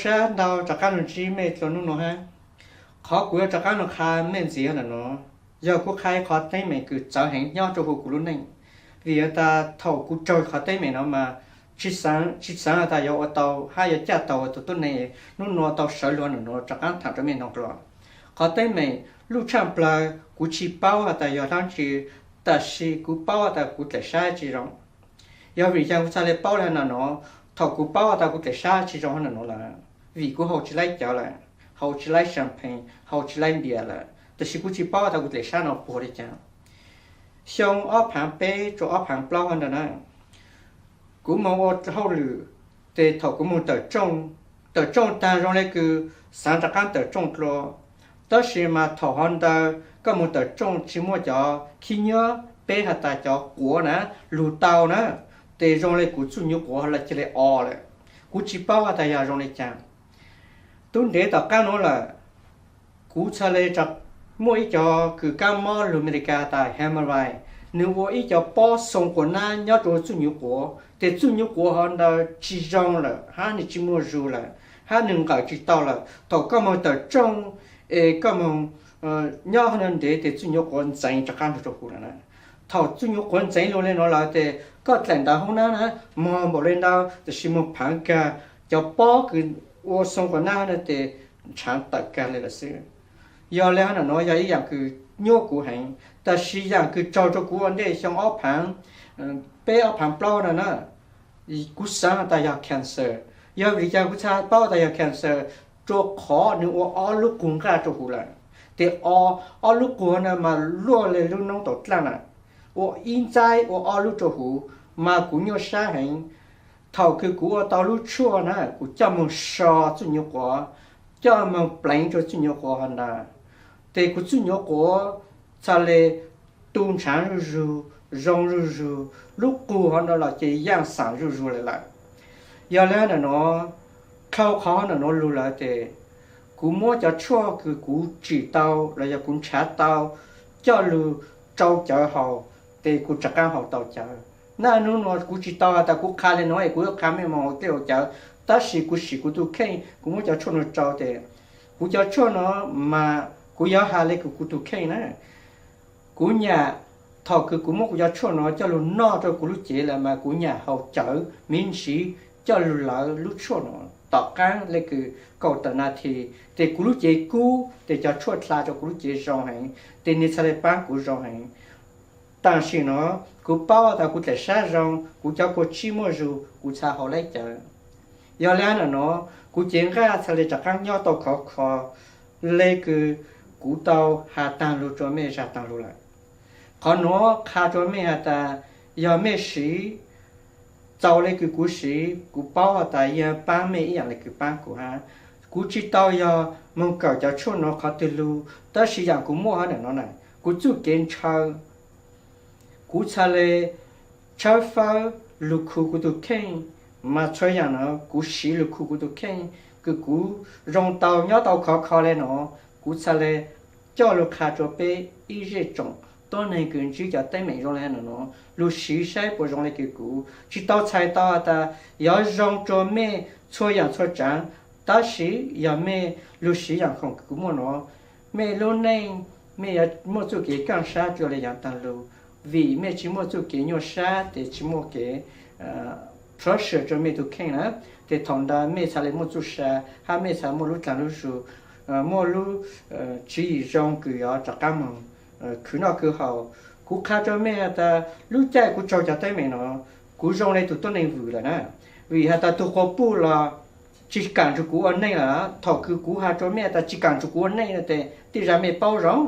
sab ntau rov qab los ntsib mej dlua hnub no hab. Qhov kuv yuav rov qab los qha mej ntxiv ntawm no, yog kuv qha ib qhov teeb meem kws txawv heev nyob rua huv kuv lub neej. Vim has tas thaum kuv raug qhov teeb meem no mas tsis xaav has tas yuav ua tau hab yuav caj tau ua tug tuab neeg hnub no tau sawv lug ntawm no rov qab thaam rua mej noog dlua. Qhov teeb meem luj tshaaj plawg kuv tsis paub has tas yog dlaab tsi, tab sis kuv paub has tas kuv dlaim sab tsis zoo. Yog vim caag kuv txhaj le paub le ntawm no? Thaum kuv paub has tas kuv dlaim sab tsis zoo ntawm no lawm, vim kuv haus tsis laib cawv lawm, haus tsis laib champagne, haus tsis laib beer lawm, tab sis kuv tsis paub has tas kuv dlaim sab no puag li cas. Xyoo ob phaav peb rua ob phaav plaub ntawd na, kuv moog ua hauj lwm, tes thaum kuv moog tawm rooj, tawm rooj taag zoo le kws xaav rov qaab tawm rooj dlua, tab sis mas thaum hov ntawd koj moog tawm rooj tsis muaj cov khib nyiab, peb has tas cov quav na, lug tau na, tes zoo le kuv txuj nyuv quav lawv cia le o lawm. Kuv tsis paub has tas yog zoo le caag. Tub ntev tom qaab nuav lawm, kuv txhaj le muaj ib co kws kaab mob lug Amelikas tas hemorrhoid, nwg ua ib co pob xoo quas nab nyob rua txuj nyuv quav, tes txuj nyuv quav hov ntawd tsis zoo lawm hab nwg tsis muaj zug lawm, hab nwg nqawm tsis tau lawm. Thaum koj moog tawm rooj es koj moog nyob hov ntawd ntev tes txuj nyuv quav ntxeev rov qaab lug rua huv lawm na. Thaum txuj nyuv quav ntxeev lug le nuav lawm tes koj dlaim ntawv hoob nab na, moog npaum le ntawd tab sis moog phaav kag, cov pob kws ua xoo quas nab na tes ntshaav tawm kag le lawm xwb. Yog le hab ntawm no yog ib yaam kws nyuaj kuv heev, tab sis yaam kws raug rua kuv ua ntej xyoo ob phaav peb ob phaav plaub na na, kuv xaav has tas yog cancer. Yog vim li cas kuv txhaj paub tas yog cancer? Rua qhov nwg ua ob lub qug nqaj rua huv lawm, tes o, ob lub qug na mas luaj le lub noob tau dlaaj lawm, ua ib ntxaib ua ob lub rua huv, mas kuv nyuaj sab heev. Thaum kws kuv ua tau lub tshuaj na kuv coj moog so txuj nyuv quav, coj moog pleev rua txuj nyuv quav hov ntawd, tes kuv txuj nyuv quav txhaj le tu ntshaav zuj zug, zoo zuj zug, lub qug hov ntawd los ces yaaj xaam zuj zug le lawm. Yog le hab ntawm no, dhau qhov ntawm no lug lawm tes kuv muab cov tshuaj kws kuv tsim tau los yog kuv nrhav tau coj lug rau cawv haus, tes kuv rov qaab haus tau cawv. Naj nub nuav kuv tsis tau has tas kuv qha le nuav es kuv yuav qha mej moog haus dlej haus cawv, tab sis kuv sim kuv tug kheej kuv muab cov tshuaj nuav rau tes kuv cov tshuaj nuav mas kuv yuav has le kws kuv tug kheej na. Kuv nyam, thaum kws kuv muab kuv cov tshuaj nuav coj lug noj rua kuv lub cev lawm mas kuv nyam haus cawv miv ntsiv coj lug lawv lub tshuaj nuav tom qaab le kws kaum tawm nas this, tes kuv lub cev kub, tes cov tshuaj dlha rua kuv lub cev zoo heev, tes nwg txhaj le paab kuv zoo heev. Tam sim no kuv paub tas kuv dlaim sab zoo, kuv cov kua tsib muaj zug, kuv txhaj haus laib cawv. Yog le hab ntawm no, kuv cev nqaj txhaj le rov qaab nyob tau khov kho le kws kuv tau has taag lug rua mej zag taag lug lawm. Qhov nuav qha rua mej has tas yog mej siv txaus le kws kuv siv, kuv paub has tas yeej paab mej ib yaam le kws paab kuv hab. Kuv tsis tau yog moog kawm cov tshuaj nuav qhov twg lug, tab sis yaam kuv muaj hov ntawm no na, kuv txuj kev ntshaw, kuv txhaj le tshawb fawb lug khu kuv tug kheej, mas txhua yaam nuav kuv siv lug khu kuv tug kheej, kws kuv zoo tau nyob tau khov kho le nuav, kuv txhaj le coj lug qha rua peb ib zej tsoom tuab neeg kws ntsib cov teeb meem zoo le nuav lug siv saib puas zoo le kws kuv. Tsis tau txhais tau has tas yuav zoo rua mej txhua yaam txhua tsaav, tab sis yog mej lug siv yaam khoom kws kuv muaj nuav, mej lub neej mej yuav muaj txuj kev kaaj sab dlua le yav taag lug, vim mej tsis muaj txuj kev nyuaj sab tes tsis muaj kev pressure rua mej tug kheej na, tes thaum ntawd mej txhaj le muaj txuj sa, hab mej txhaj muaj lub dlaag lub zug, muaj lub tswv yim zoo kws yuav rov qaab moog khwv noj khwv haus. Kuv qha rua mej has tas lub caij kuv raug cov teeb meem no, kuv zoo le tug tuab neeg vwm lawm na, vim has tas tug quas puj los tsis kaam nrug kuv ua neej lawm. Thaum kws kuv has rua mej has tas tsis kaam nrug kuv ua neej tes tej zag mej paub zoo.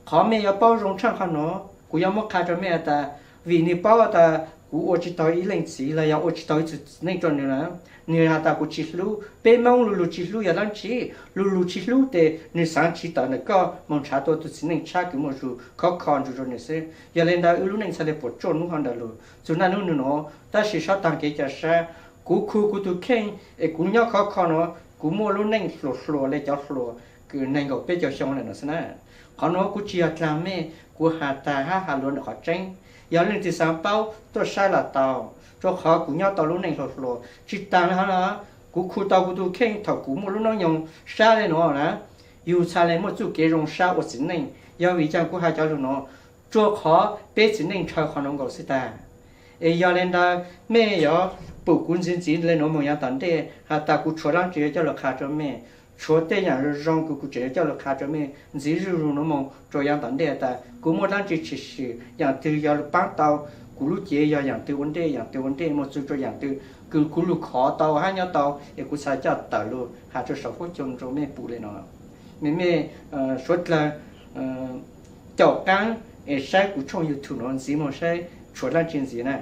Qhov mej yuav paub zoo tshaaj qhov nuav, kuv yuav muab qha rua mej has tas, vim nwg paub has tas kuv ua tsis tau ib leej txiv los yog ua tsis tau ib tug txiv neej rua nwg lawm, nwg has tas kuv tsis hlub. Peb Moob lu lug tsis hlub yog dlaab tsi? Lu lug tsis hlub tes nwg xaav tsis tawm ntawm koj moog nrhav tau tug txiv neej tshab kws muaj zug khov kho nrug rua nwg xwb. Yog le ntawd wb lub neej txhaj le puam tsuaj nub hov ntawd lug. Txug naj nub nub nuav, tab sis sab taag kev ca sab, kuv khu kuv tug kheej es kuv nyob khov kho nuav, kuv muaj lub neej hluas hluas le cov hluas kws neeg nkaum peb caug xyoo le nuav xwb na. Qhov nuav kuv tsis yog dlaag mej, kuv has taag hab has lug ntawm qhov tseeb. Yog leej twg xaav paub tuaj saib los tau, rua qhov kuv nyob tau lub neej hluas hluas. Tsis taag le hov nuav, Kuv khu tau kuv tus kheej thaum kuv muaj lub noob nyoog sab le nuav na. Yug txhaj le muaj txuj kev zoo sab ua txiv neej, yog vim caag kuv has cov lug nuav? Tsuas qhov peb txiv neej ntshaw qhov nuav nkaus xwb tag. Es yog le ntawd mej yuav pum kuv ntxiv ntxiv le nuav moog yav tom ntej has tas kuv tshuav dlaab tsi yuav coj lug qha rua mej, tshuav tej yaam zoo zoo kws kuv tseem yuav coj lug qha rua mej ntxiv zuj zus nuav moog rua yav tom ntej tas kuv muaj dlaab tsi tshwm sim, yaam twg yog lug paab tau kuv lub cev, yog yaam twg ua ntej, yaam twg ua ntej, moog txug rua yaam twg kws kuv lug khov tau hab nyob tau es kuv txhaj coj tawm lug has rua saum huab cua rua mej pum le nuav. Mej, mej suav dlawg caum qaab es saib kuv tshooj YouTube nuav ntxiv moog saib tshuav dlaab tsi ntxiv na.